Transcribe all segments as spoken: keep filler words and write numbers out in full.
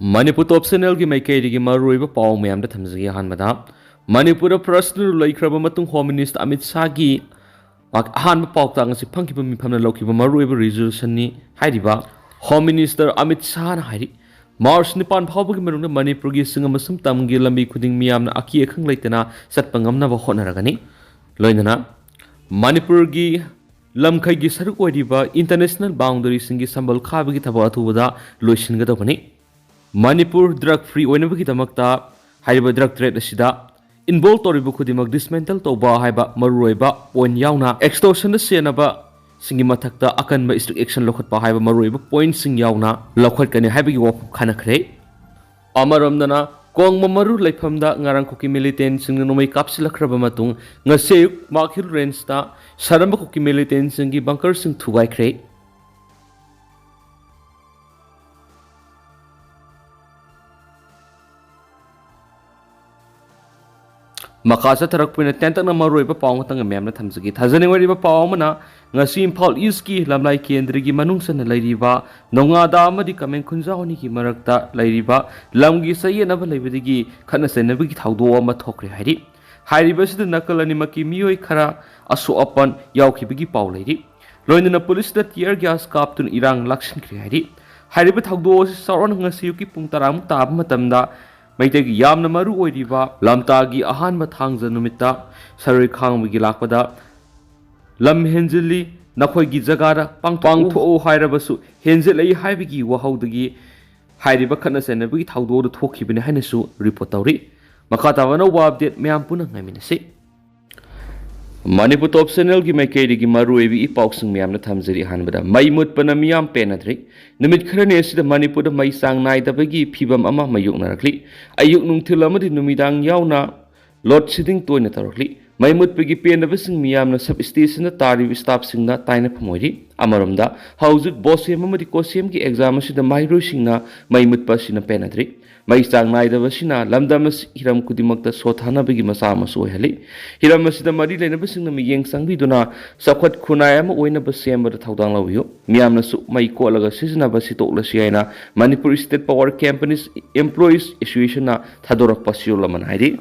ꯃꯅꯤꯄꯨꯔ ꯇꯣꯞ ꯆꯦꯅꯦꯜꯒꯤ ꯃꯥꯏꯀꯩꯗꯒꯤ ꯃꯔꯨꯑꯣꯏꯕ ꯄꯥꯎ ꯃꯌꯥꯝꯗ ꯊꯝꯖꯒꯦ꯫ ꯑꯍꯥꯟꯕꯗ, ꯃꯅꯤꯄꯨꯔꯗ ꯄ꯭ꯔꯁꯅꯦꯜ ꯂꯩꯈ꯭ꯔꯕ ꯃꯇꯨꯡ ꯍꯣꯝ ꯃꯤꯅꯤꯁꯇꯔ ꯑꯃꯤꯠ ꯁꯥꯍꯒꯤ ꯃꯍꯥꯛ ꯑꯍꯥꯟꯕ ꯄꯥꯎꯇꯥꯛ ꯑꯁꯤ ꯐꯪꯈꯤꯕ ꯃꯤꯐꯝꯅ ꯂꯧꯈꯤꯕ ꯃꯔꯨꯑꯣꯏꯕ ꯔꯤꯖꯣꯂꯨꯁꯟꯅꯤ ꯍꯥꯏꯔꯤꯕ ꯍꯣꯝ ꯃꯤꯅꯤꯁꯇꯔ ꯑꯃꯤꯠ ꯁꯥꯍꯅ ꯍꯥꯏꯔꯤ꯫ ꯃꯥꯔꯆ ꯅꯤꯄꯥꯟ ꯐꯥꯎꯕꯒꯤ ꯃꯅꯨꯡꯗ ꯃꯅꯤꯄꯨꯔꯒꯤ ꯆꯤꯡ ꯑꯃꯁꯨꯡ ꯇꯝꯒꯤ ꯂꯝꯕꯤ ꯈꯨꯗꯤꯡ ꯃꯤꯌꯥꯝꯅ ꯑꯀꯤ ꯑꯈꯪ ꯂꯩꯇꯅ ꯆꯠꯄ ꯉꯝꯅꯕ ꯍꯣꯠꯅꯔꯒꯅꯤ꯫ ꯂꯣꯏꯅꯅ ꯃꯅꯤꯄꯨꯔꯒꯤ ꯂꯝꯈꯩꯒꯤ ꯁꯔꯨꯛ ꯑꯣꯏꯔꯤꯕ ꯏꯟꯇꯔꯅꯦꯁꯅꯦꯜ ꯕꯥꯎꯟꯗꯔꯤꯁꯤꯡꯒꯤ ꯁꯝꯕꯜ ꯈꯥꯕꯒꯤ ꯊꯕꯛ ꯑꯊꯨꯕꯗ ꯂꯣꯏꯁꯤꯟꯒꯗꯧꯕꯅꯤ꯫ ꯃꯅꯤꯄꯨꯔ ꯗ꯭ꯔꯒ ꯐ꯭ꯔꯤ ꯑꯣꯏꯅꯕꯒꯤꯗꯃꯛꯇ ꯍꯥꯏꯔꯤꯕ ꯗ꯭ꯔꯒ ꯇ꯭ꯔꯦꯗ ꯑꯁꯤꯗ ꯏꯟꯚꯣꯜꯕ ꯇꯧꯔꯤꯕ ꯈꯨꯗꯤꯡꯃꯛ ꯗꯤꯁꯃꯦꯟꯇꯜ ꯇꯧꯕ ꯍꯥꯏꯕ ꯃꯔꯨꯑꯣꯏꯕ ꯄꯣꯏꯟꯠ ꯌꯥꯎꯅ, ꯑꯦꯛꯁꯇꯣꯔꯁꯟꯗ ꯁꯤꯖꯤꯟꯅꯕꯁꯤꯡꯒꯤ ꯃꯊꯛꯇ ꯑꯀꯟꯕ ꯏꯁꯇ꯭ꯔꯤꯛ ꯑꯦꯛꯁꯟ ꯂꯧꯈꯠꯄ ꯍꯥꯏꯕ ꯃꯔꯨꯑꯣꯏꯕ ꯄꯣꯏꯟꯠꯁꯤꯡ ꯌꯥꯎꯅ ꯂꯧꯈꯠꯀꯅꯤ ꯍꯥꯏꯕꯒꯤ ꯋꯥꯐꯝ ꯈꯟꯅꯈ꯭ꯔꯦ꯫ ꯑꯃꯔꯣꯝꯗꯅ, ꯀꯣꯡꯕ ꯃꯔꯨ ꯂꯩꯐꯝꯗ ꯉꯔꯥꯡ ꯀꯨꯀꯤ ꯃꯤꯂꯤꯇꯦꯟꯠꯁꯤꯡꯅ ꯅꯣꯡꯃꯩ ꯀꯥꯞꯁꯤꯜꯂꯛꯈ꯭ꯔꯕ ꯃꯇꯨꯡ, ꯉꯁꯤ ꯑꯌꯨꯛ ꯃꯥꯛ ꯍꯤꯜ ꯔꯦꯟꯖꯇ ꯁꯥꯔꯝꯕ ꯀꯨꯀꯤ ꯃꯤꯂꯤꯇꯦꯟꯠꯁꯤꯡꯒꯤ ꯕꯪꯀꯔꯁꯤꯡ ꯊꯨꯒꯥꯏꯈ꯭ꯔꯦ꯫ ꯃꯈꯥ ꯆꯠꯊꯔꯛꯄ ꯑꯣꯏꯅ ꯇꯦꯟꯇꯛꯅ ꯃꯔꯨꯑꯣꯏꯕ ꯄꯥꯎ ꯑꯃꯇꯪ ꯃꯌꯥꯝꯅ ꯊꯝꯖꯒꯦ꯫ ꯊꯥꯖꯅꯤꯡꯉꯥꯏ ꯑꯣꯏꯔꯤꯕ ꯄꯥꯎ ꯑꯃꯅ, ꯉꯁꯤ ꯏꯝꯐꯥꯜ ꯏꯁꯀꯤ ꯂꯝꯂꯥꯏ ꯀꯦꯟꯗ꯭ꯔꯒꯤ ꯃꯅꯨꯡ ꯆꯟꯅ ꯂꯩꯔꯤꯕ ꯅꯣꯡꯉꯥꯗꯥ ꯑꯃꯗꯤ ꯀꯃꯦꯡ ꯈꯨꯟꯖꯥꯎ ꯑꯅꯤꯒꯤ ꯃꯔꯛꯇ ꯂꯩꯔꯤꯕ ꯂꯝꯒꯤ ꯆꯌꯦꯠꯅꯕ ꯂꯩꯕꯗꯒꯤ ꯈꯠꯅ ꯆꯩꯅꯕꯒꯤ ꯊꯧꯗꯣꯛ ꯑꯃ ꯊꯣꯛꯈ꯭ꯔꯦ ꯍꯥꯏꯔꯤ꯫ ꯍꯥꯏꯔꯤꯕ ꯑꯁꯤꯗ ꯅꯥꯀꯜ ꯑꯅꯤꯃꯛꯀꯤ ꯃꯤꯑꯣꯏ ꯈꯔ ꯑꯁꯣꯛ ꯑꯄꯟ ꯌꯥꯎꯈꯤꯕꯒꯤ ꯄꯥꯎ ꯂꯩꯔꯤ꯫ ꯂꯣꯏꯅꯅ ꯄꯨꯂꯤꯁꯅ ꯇꯤꯌꯔ ꯒ꯭ꯌꯥꯁ ꯀꯥꯞꯇꯨꯅ ꯏꯔꯥꯡ ꯂꯥꯛꯁꯤꯟꯈ꯭ꯔꯦ ꯍꯥꯏꯔꯤ꯫ ꯍꯥꯏꯔꯤꯕ ꯊꯧꯗꯣꯛ ꯑꯁꯤ ꯆꯥꯎꯔꯥꯛꯅ ꯉꯁꯤ ꯑꯌꯨꯛꯀꯤ ꯄꯨꯡ ꯇꯔꯥꯃꯨꯛ ꯇꯥꯕ ꯃꯇꯝꯗ ꯃꯩꯇꯩꯒꯤ ꯌꯥꯝꯅ ꯃꯔꯨ ꯑꯣꯏꯔꯤꯕ ꯂꯝꯇꯥꯒꯤ ꯑꯍꯥꯟꯕ ꯊꯥꯡꯖ ꯅꯨꯃꯤꯠꯇ ꯁꯔꯣꯏ ꯈꯥꯡꯕꯒꯤ ꯂꯥꯛꯄꯗ ꯂꯝ ꯍꯦꯟꯖꯤꯜꯂꯤ, ꯅꯈꯣꯏꯒꯤ ꯖꯒꯥꯗ ꯄꯥꯡꯊꯣꯛꯎ ꯍꯥꯏꯔꯕꯁꯨ ꯍꯦꯟꯖꯤꯜꯂꯛꯏ ꯍꯥꯏꯕꯒꯤ ꯋꯥꯍꯧꯗꯒꯤ ꯍꯥꯏꯔꯤꯕ ꯈꯠꯅ ꯆꯩꯅꯕꯒꯤ ꯊꯧꯗꯣꯛ ꯑꯗꯨ ꯊꯣꯛꯈꯤꯕꯅꯤ ꯍꯥꯏꯅꯁꯨ ꯔꯤꯄꯣꯔꯠ ꯇꯧꯔꯤ꯫ ꯃꯈꯥ ꯇꯥꯕ ꯑꯅꯧꯕ ꯑꯞꯗꯦꯠ ꯃꯌꯥꯝ ꯄꯨꯟꯅ ꯉꯥꯏꯃꯤꯟꯅꯁꯤ꯫ ꯃꯅꯤꯄꯨꯔ ꯇꯣꯞ ꯆꯦꯅꯦꯜꯒꯤ ꯃꯥꯏꯀꯩꯗꯒꯤ ꯃꯔꯨꯑꯣꯏꯕ ꯏ ꯄꯥꯎꯁꯤꯡ ꯃꯌꯥꯝꯅ ꯊꯝꯖꯔꯤ꯫ ꯑꯍꯥꯟꯕꯗ, ꯃꯩ ꯃꯨꯠꯄꯅ ꯃꯤꯌꯥꯝ ꯄꯦꯟꯅꯗ꯭ꯔꯤ꯫ ꯅꯨꯃꯤꯠ ꯈꯔꯅꯤ ꯑꯁꯤꯗ ꯃꯅꯤꯄꯨꯔꯗ ꯃꯩ ꯆꯥꯡ ꯅꯥꯏꯗꯕꯒꯤ ꯐꯤꯕꯝ ꯑꯃ ꯃꯥꯌꯣꯛꯅꯔꯛꯂꯤ꯫ ꯑꯌꯨꯛ, ꯅꯨꯡꯊꯤꯜ ꯑꯃꯗꯤ ꯅꯨꯃꯤꯗꯥꯡ ꯌꯥꯎꯅ ꯂꯣꯗ ꯁꯦꯗꯤꯡ ꯇꯣꯏꯅ ꯇꯧꯔꯛꯂꯤ꯫ ꯃꯩ ꯃꯨꯠꯄꯒꯤ ꯄꯦꯟꯗꯕꯁꯤꯡ ꯃꯤꯌꯥꯝꯅ ꯁꯕ ꯁ꯭ꯇꯦꯁꯟꯗ ꯇꯥꯔꯤꯕ ꯁ꯭ꯇꯥꯐꯁꯤꯡꯗ ꯇꯥꯏꯅꯐꯝ ꯑꯣꯏꯔꯤ꯫ ꯑꯃꯔꯣꯝꯗ, ꯍꯧꯖꯤꯛ ꯕꯣꯁꯦꯝ ꯑꯃꯗꯤ ꯀꯣꯁꯦꯝꯒꯤ ꯑꯦꯛꯖꯥꯝ ꯑꯁꯤꯗ ꯃꯍꯩꯔꯣꯏꯁꯤꯡꯅ ꯃꯩ ꯃꯨꯠꯄ ꯑꯁꯤꯅ ꯄꯦꯟꯅꯗ꯭ꯔꯤ꯫ ꯃꯩ ꯆꯥꯡ ꯅꯥꯏꯗꯕꯁꯤꯅ ꯂꯝꯗꯝ ꯑꯁꯤ ꯍꯤꯔꯝ ꯈꯨꯗꯤꯡꯃꯛꯇ ꯁꯣꯠꯊꯅꯕꯒꯤ ꯃꯆꯥꯛ ꯑꯃꯁꯨ ꯑꯣꯏꯍꯜꯂꯤ꯫ ꯍꯤꯔꯝ ꯑꯁꯤꯗ ꯃꯔꯤ ꯂꯩꯅꯕꯁꯤꯡꯅ ꯃꯤꯠꯌꯦꯡ ꯆꯪꯕꯤꯗꯨꯅ ꯆꯥꯎꯈꯠ ꯈꯨꯟꯅꯥꯏ ꯑꯃ ꯑꯣꯏꯅꯕ ꯁꯦꯝꯕꯗ ꯊꯧꯗꯥꯡ ꯂꯧꯕꯤꯌꯨ꯫ ꯃꯤꯌꯥꯝꯅꯁꯨ ꯃꯩ ꯀꯣꯠꯂꯒ ꯁꯤꯖꯤꯟꯅꯕ ꯁꯤ ꯇꯣꯛꯂꯁꯤ ꯍꯥꯏꯅ Manipur state power companies employees ꯑꯦꯁꯣꯁꯤꯌꯦꯁꯟꯅ ꯊꯥꯗꯣꯔꯛꯄ ꯆꯦꯔꯣꯜ ꯑꯃꯅ ꯍꯥꯏꯔꯤ꯫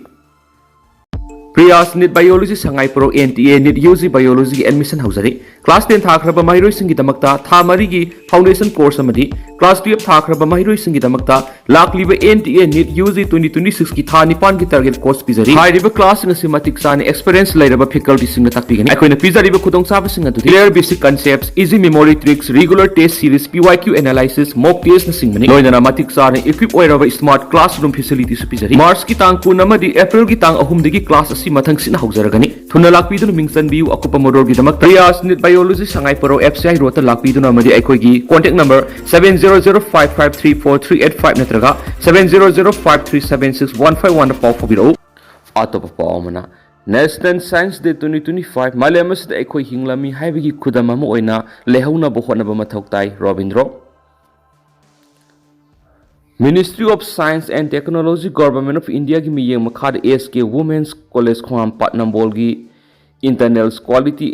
ꯄ꯭ꯔꯤꯌꯥꯁ ꯅꯤꯠ ꯕꯥꯏꯑꯣꯂꯣꯖꯤ ꯁꯉꯥꯏꯄ꯭ꯔꯧ N T A NEET U G ꯕꯥꯏꯑꯣꯂꯣꯖꯤꯒꯤ ꯑꯦꯗꯃꯤꯁꯟ ꯍꯧꯖꯔꯤ꯫ ꯀ꯭ꯂꯥꯁ ꯇꯦꯟ ꯊꯥꯈ꯭ꯔꯕ ꯃꯍꯩꯔꯣꯏꯁꯤꯡꯒꯤꯗꯃꯛꯇ ꯊꯥ ꯃꯔꯤꯒꯤ ꯐꯥꯎꯟꯗꯦꯁꯟ ꯀꯣꯔꯁ ꯑꯃꯗꯤ ꯀ꯭ꯂꯥꯁ ꯇꯨꯌꯦꯜꯞ ꯊꯥꯈ꯭ꯔꯕ ꯃꯍꯩꯔꯣꯏꯁꯤꯡꯒꯤꯗꯃꯛꯇ ꯂꯥꯛꯂꯤꯕ N T A NEET U G twenty twenty ꯁꯤꯛꯁꯀꯤ ꯊꯥ ꯅꯤꯄꯥꯟꯒꯤ ꯇꯥꯔꯒꯦꯠ ꯀꯣꯔꯁ ꯄꯤꯖꯔꯤ꯫ ꯍꯥꯏꯔꯤꯕ ꯀ꯭ꯂꯥꯁꯁꯤꯡ ꯑꯁꯤ ꯃꯇꯤꯛ ꯆꯥꯅ ꯑꯦꯛꯁꯄꯤꯔꯤꯌꯦꯟꯁ ꯂꯩꯔꯕ ꯐꯦꯀꯜꯇꯤꯁꯤꯡꯅ ꯇꯥꯛꯄꯤꯒꯅꯤ꯫ ꯑꯩꯈꯣꯏꯅ ꯄꯤꯖꯔꯤꯕ ꯈꯨꯗꯣꯡꯆꯥꯕꯁꯤꯡ ꯑꯗꯨꯗꯤ clear basic concepts, easy memory tricks, regular test series, P Y Q analysis, mock test ꯅꯆꯤꯡꯕꯅꯤ꯫ ꯂꯣꯏꯅꯅ ꯃꯇꯤꯛ ꯆꯥꯅ equip ꯑꯣꯏꯔꯕ smart classroom facilities ꯁꯨ ꯄꯤꯖꯔꯤ꯫ ꯃꯥꯔꯆꯀꯤ ꯇꯥꯡ ꯀꯨꯟ ꯑꯃꯗꯤ ꯑꯦꯄ꯭ꯔꯤꯜꯒꯤ ꯇꯥꯡ ꯑꯍꯨꯝꯗꯒꯤ ꯀ꯭ꯂꯥꯁ ꯑꯁꯤ ꯃꯊꯪ ꯁꯤꯠꯅ ꯍꯧꯖꯔꯒꯅꯤ꯫ ꯊꯨꯅ ꯂꯥꯛꯄꯤꯗꯨꯅ ꯃꯤꯡ ꯆꯟꯕꯤꯌꯨ꯫ ꯑꯀꯨꯞꯄ ꯃꯔꯣꯜꯒꯤꯗꯃꯛ ꯄ꯭ꯔꯤꯌꯥꯁ ꯅꯤꯠ ꯕꯥꯏꯑꯣꯂꯣꯖꯤ ꯁꯉꯥꯏ ꯄꯔꯧ ꯑꯦꯐ ꯁꯤ ꯑꯥꯏ ꯔꯣꯗꯇ ꯂꯥꯛꯄꯤꯗꯨꯅ ꯑꯃꯗꯤ ꯑꯩꯈꯣꯏꯒꯤ contact number seven zero zero five five three four three eight five ꯅꯠꯇ꯭ꯔꯒ seven zero zero five three seven six one five one ꯗ ꯄꯥꯎ ꯐꯥꯎꯕꯤꯔꯛꯎ꯫ ꯑꯇꯣꯞꯄ ꯄꯥꯎ ꯑꯃꯅ, National Science Day twenty twenty five ꯃꯥꯂꯦꯝ ꯑꯁꯤꯗ ꯑꯩꯈꯣꯏ ꯍꯤꯡꯂꯝꯃꯤ ꯍꯥꯏꯕꯒꯤ ꯈꯨꯗꯝ ꯑꯃ ꯑꯣꯏꯅ ꯂꯩꯍꯧꯅꯕ ꯍꯣꯠꯅꯕ ꯃꯊꯧ ꯇꯥꯏ, Robindro. Ministry of Science and Technology, Government of India ꯒꯤ ꯃꯤꯠꯌꯦꯡ ꯃꯈꯥꯗ ꯑꯦꯁ ꯀꯦ Women's College ꯈꯣꯡꯉꯥꯝꯄꯥꯠ ꯅꯝꯕꯣꯜꯒꯤ Internal Quality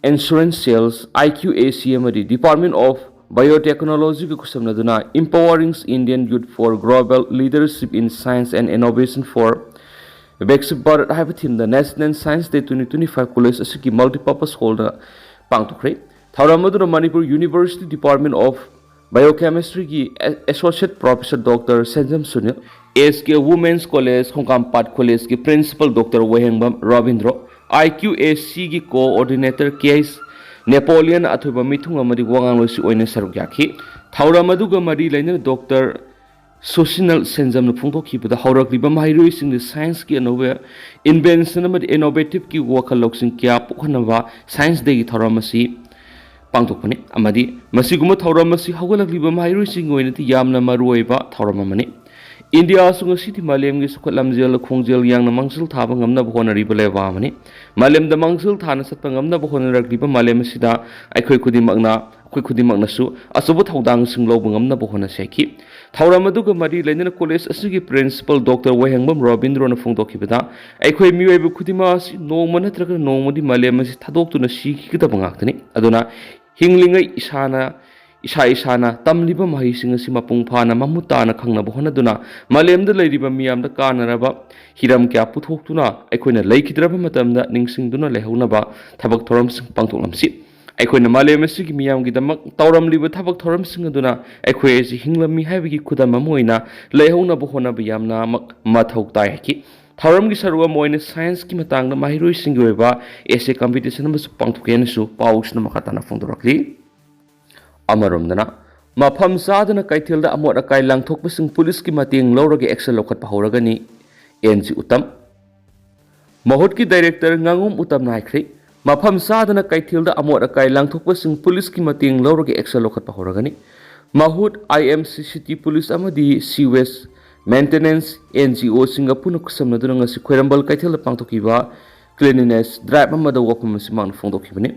Assurance Cells, I Q A C, ꯑꯃꯗꯤ Department of Biotechnology ꯒ ꯈꯨꯠꯁꯝꯅꯗꯨꯅ Empowering Indian Youth for Global Leadership in Science and Innovation for Viksit Bharat ꯍꯥꯏꯕ theme ꯗ National Science Day twenty twenty five college ꯑꯁꯤꯒꯤ multipurpose hall ꯗ ꯄꯥꯡꯊꯣꯛꯈ꯭ꯔꯦ꯫ ꯊꯧꯔꯝ ꯑꯗꯨꯗ Manipur University Department of Biochemistry ꯒꯤ ꯑꯦ-, Associate Professor Doctor ꯁꯦꯟꯖꯝ ꯁꯨꯅꯤꯜ, ꯑꯦꯁ ꯀꯦ Women's College ꯈꯣꯡꯀꯥꯝꯄꯥꯠ College ꯀꯤ Principal Doctor Wahengbam Robindro, I Q A C ꯒꯤ Coordinator ꯀꯦ H Napoleon ꯑꯊꯣꯏꯕ ꯃꯤꯊꯨꯡ ꯑꯃꯗꯤ ꯋꯥꯉꯥꯡꯂꯣꯏꯁꯨ ꯑꯣꯏꯅ ꯁꯔꯨꯛ ꯌꯥꯈꯤ꯫ ꯊꯧꯔꯝ ꯑꯗꯨꯒ ꯃꯔꯤ ꯂꯩꯅꯅ ꯗꯣꯛꯇꯔ ꯁꯨꯁꯤꯅꯜ ꯁꯦꯟꯖꯝꯅ ꯐꯣꯡꯗꯣꯛꯈꯤꯕꯗ, ꯍꯧꯔꯛꯂꯤꯕ ꯃꯍꯩꯔꯣꯏꯁꯤꯡꯗ science ꯀꯤ ꯑꯅꯧꯕ invention ꯑꯃꯗꯤ innovative ꯀꯤ ꯋꯥꯈꯜ ꯂꯧꯁꯤꯡ ꯀꯌꯥ ꯄꯣꯛꯍꯟꯅꯕ Science Day ꯒꯤ ꯊꯧꯔꯝ ꯑꯁꯤ ꯄꯥꯡꯊꯣꯛꯄꯅꯤ ꯑꯃꯗꯤ ꯃꯁꯤꯒꯨꯝꯕ ꯊꯧꯔꯝ ꯑꯁꯤ ꯍꯧꯒꯠꯂꯛꯂꯤꯕ ꯃꯍꯩꯔꯣꯏꯁꯤꯡꯒꯤ ꯑꯣꯏꯅꯗꯤ ꯌꯥꯝꯅ ꯃꯔꯨꯑꯣꯏꯕ ꯊꯧꯔꯝ ꯑꯃꯅꯤ꯫ ꯏꯟꯗꯤꯌꯥꯁꯨ ꯉꯁꯤꯗꯤ ꯃꯥꯂꯦꯝꯒꯤ ꯆꯥꯎꯈꯠ ꯂꯝꯖꯦꯜꯗ ꯈꯣꯡꯖꯦꯜ ꯌꯥꯡꯅ ꯃꯥꯡꯖꯤꯜ ꯊꯥꯕ ꯉꯝꯅꯕ ꯍꯣꯠꯅꯔꯤꯕ ꯂꯩꯕꯥꯛ ꯑꯃꯅꯤ꯫ ꯃꯥꯂꯦꯝꯗ ꯃꯥꯡꯖꯤꯜ ꯊꯥꯅ ꯆꯠꯄ ꯉꯝꯅꯕ ꯍꯣꯠꯅꯔꯛꯂꯤꯕ ꯃꯥꯂꯦꯝ ꯑꯁꯤꯗ ꯑꯩꯈꯣꯏ ꯈꯨꯗꯤꯡꯃꯛꯅ, ꯑꯩꯈꯣꯏ ꯈꯨꯗꯤꯡꯃꯛꯅꯁꯨ ꯑꯆꯧꯕ ꯊꯧꯗꯥꯡꯁꯤꯡ ꯂꯧꯕ ꯉꯝꯅꯕ ꯍꯣꯠꯅꯁꯤ ꯍꯥꯏꯈꯤ꯫ ꯊꯧꯔꯝ ꯑꯗꯨꯒ ꯃꯔꯤ ꯂꯩꯅꯅ ꯀꯣꯂꯦꯖ ꯑꯁꯤꯒꯤ ꯄ꯭ꯔꯤꯟꯁꯤꯄꯜ ꯗꯣꯛꯇꯔ ꯋꯥꯍꯦꯡꯕꯝ ꯔꯣꯕꯤꯟꯗ꯭ꯔꯣꯅ ꯐꯣꯡꯗꯣꯛꯈꯤꯕꯗ, ꯑꯩꯈꯣꯏ ꯃꯤꯑꯣꯏꯕ ꯈꯨꯗꯤꯡꯃꯛ ꯑꯁꯤ ꯅꯣꯡꯃ ꯅꯠꯇ꯭ꯔꯒ ꯅꯣꯡꯃꯗꯤ ꯃꯥꯂꯦꯝ ꯑꯁꯤ ꯊꯥꯗꯣꯛꯇꯨꯅ ꯁꯤꯈꯤꯒꯗꯕ ꯉꯥꯛꯇꯅꯤ꯫ ꯑꯗꯨꯅ ꯍꯤꯡꯂꯤꯉꯩ ꯏꯁꯥꯅ, ꯏꯁꯥ ꯏꯁꯥꯅ ꯇꯝꯂꯤꯕ ꯃꯍꯩꯁꯤꯡ ꯑꯁꯤ ꯃꯄꯨꯡ ꯐꯥꯅ ꯃꯃꯨꯠ ꯇꯥꯅ ꯈꯪꯅꯕ ꯍꯣꯠꯅꯗꯨꯅ, ꯃꯥꯂꯦꯝꯗ ꯂꯩꯔꯤꯕ ꯃꯤꯌꯥꯝꯗ ꯀꯥꯟꯅꯔꯕ ꯍꯤꯔꯝ ꯀꯌꯥ ꯄꯨꯊꯣꯛꯇꯨꯅ, ꯑꯩꯈꯣꯏꯅ ꯂꯩꯈꯤꯗ꯭ꯔꯕ ꯃꯇꯝꯗ ꯅꯤꯡꯁꯤꯡꯗꯨꯅ ꯂꯩꯍꯧꯅꯕ ꯊꯕꯛ ꯊꯧꯔꯝꯁꯤꯡ ꯄꯥꯡꯊꯣꯛꯂꯝꯁꯤ꯫ ꯑꯩꯈꯣꯏꯅ ꯃꯥꯂꯦꯝ ꯑꯁꯤꯒꯤ ꯃꯤꯌꯥꯝꯒꯤꯗꯃꯛ ꯇꯧꯔꯝꯂꯤꯕ ꯊꯕꯛ ꯊꯧꯔꯝꯁꯤꯡ ꯑꯗꯨꯅ ꯑꯩꯈꯣꯏ ꯑꯁꯤ ꯍꯤꯡꯂꯝꯃꯤ ꯍꯥꯏꯕꯒꯤ ꯈꯨꯗꯝ ꯑꯃ ꯑꯣꯏꯅ ꯂꯩꯍꯧꯅꯕ ꯍꯣꯠꯅꯕ ꯌꯥꯝꯅꯃꯛ ꯃꯊꯧ ꯇꯥꯏ ꯍꯥꯏꯈꯤ꯫ ꯊꯧꯔꯝꯒꯤ ꯁꯔꯨꯛ ꯑꯃ ꯑꯣꯏꯅ ꯁꯥꯏꯟꯁꯀꯤ ꯃꯇꯥꯡꯗ ꯃꯍꯩꯔꯣꯏꯁꯤꯡꯒꯤ ꯑꯣꯏꯕ ꯑꯦꯁꯦ ꯀꯝꯄꯤꯇꯤꯁꯟ ꯑꯃꯁꯨ ꯄꯥꯡꯊꯣꯛꯀꯦ ꯍꯥꯏꯅꯁꯨ ꯄꯥꯎꯁꯤꯅ ꯃꯈꯥ ꯇꯥꯅ ꯐꯣꯡꯗꯣꯔꯛꯂꯤ꯫ ꯑꯃꯔꯣꯝꯗꯅ, ꯃꯐꯝ ꯆꯥꯗꯅ ꯀꯩꯊꯦꯜꯗ ꯑꯃꯣꯠ ꯑꯀꯥꯏ ꯂꯪꯊꯣꯛꯄꯁꯤꯡ ꯄꯨꯂꯤꯁꯀꯤ ꯃꯇꯦꯡ ꯂꯧꯔꯒ ꯑꯦꯛꯁꯟ ꯂꯧꯈꯠꯄ ꯍꯧꯔꯒꯅꯤ, ꯑꯦꯟ ꯖꯤ ꯎꯇꯝ꯫ ꯃꯍꯨꯠꯀꯤ ꯗꯥꯏꯔꯦꯛꯇꯔ ꯉꯥꯉꯣꯝ ꯎꯇꯝꯅ ꯍꯥꯏꯈ꯭ꯔꯦ, ꯃꯐꯝ ꯆꯥꯗꯅ ꯀꯩꯊꯦꯜꯗ ꯑꯃꯣꯠ ꯑꯀꯥꯏ ꯂꯪꯊꯣꯛꯄꯁꯤꯡ ꯄꯨꯂꯤꯁꯀꯤ ꯃꯇꯦꯡ ꯂꯧꯔꯒ ꯑꯦꯛꯁꯟ ꯂꯧꯈꯠꯄ ꯍꯧꯔꯒꯅꯤ꯫ ꯃꯍꯨꯠ, ꯑꯥꯏ ꯑꯦꯝ ꯁꯤ ꯁꯤꯇꯤ ꯄꯨꯂꯤꯁ ꯑꯃꯗꯤ ꯁꯤ ꯋꯦꯁ ꯃꯦꯟꯇꯦꯅꯦꯟꯁ ꯑꯦꯟ ꯖꯤ ꯑꯣꯁꯤꯡꯒ ꯄꯨꯟꯅ ꯈꯨꯠꯁꯝꯅꯗꯨꯅ ꯉꯁꯤ ꯈ꯭ꯋꯥꯏꯔꯝꯕꯟ ꯀꯩꯊꯦꯜꯗ ꯄꯥꯡꯊꯣꯛꯈꯤꯕ ꯀ꯭ꯂꯤꯅꯤꯅꯦꯁ ꯗ꯭ꯔꯥꯏꯚ ꯑꯃꯗ ꯋꯥꯐꯝ ꯑꯁꯤ ꯃꯍꯥꯛꯅ ꯐꯣꯡꯗꯣꯛꯈꯤꯕꯅꯤ꯫